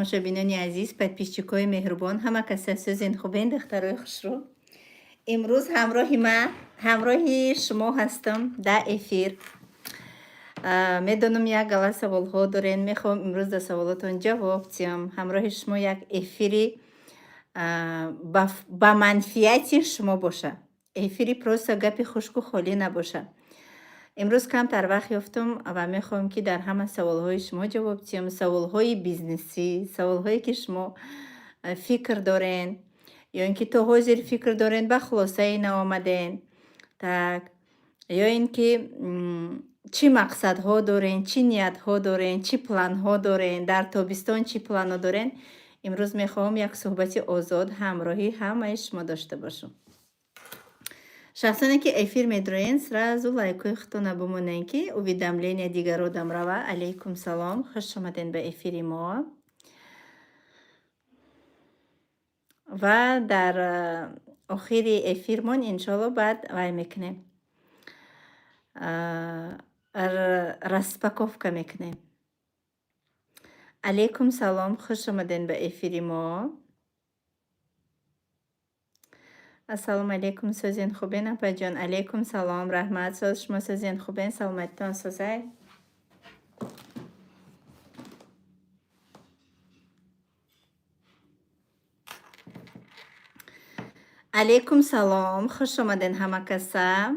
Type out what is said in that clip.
Тамошобинони азиз, подписчикҳои меҳрубон, ҳама каса сӯзен, хубен, духтарои хушрӯ. Имрӯз ҳамроҳи ман, ҳамроҳи шумо ҳастам дар эфир. Медонам, як гала саволҳо дорен, мехоҳам имрӯз дар саволотон ҷавоб диҳам. Ҳамроҳи шумо як эфири ба манфиати шумо боша. Эфири просто гапи хушку холӣ набоша. Имрӯз камтар вақт ёфтам ва мехоҳам, ки дар ҳама саволҳои шумо ҷавоб диҳам. Саволҳои бизнесӣ, саволҳое, ки шумо фикр дорен ё ин ки то ҳозир фикр дорен, ба хулосае наомаден. Так, ё ин ки чӣ мақсадҳо дорен, чӣ ниятҳо дорен, чӣ планҳо дорен, дар тобистон чӣ планҳо дорен. Имрӯз мехоҳам як суҳбати озод ҳамроҳи ҳамаи шумо дошта бошам. Шахсоне, ки эфир медроен, сразу лайкҳои худтона бимонен, ки уведомления дигаро дам рава. Алейкум салом, хуш омаден ба эфири мо. Ва дар охири эфирмон, иншоалло, баъд вай мекунем. Распаковка мекунем. Алейкум салом, хуш омаден ба эфири мо. Ассалому алейкум, сӯзен, хубен, апаҷон? Алейкум салом, раҳмат, соз, шумо сӯзен, хубен, саломатитон созай? Алейкум салом, хуш омаден ҳама каса.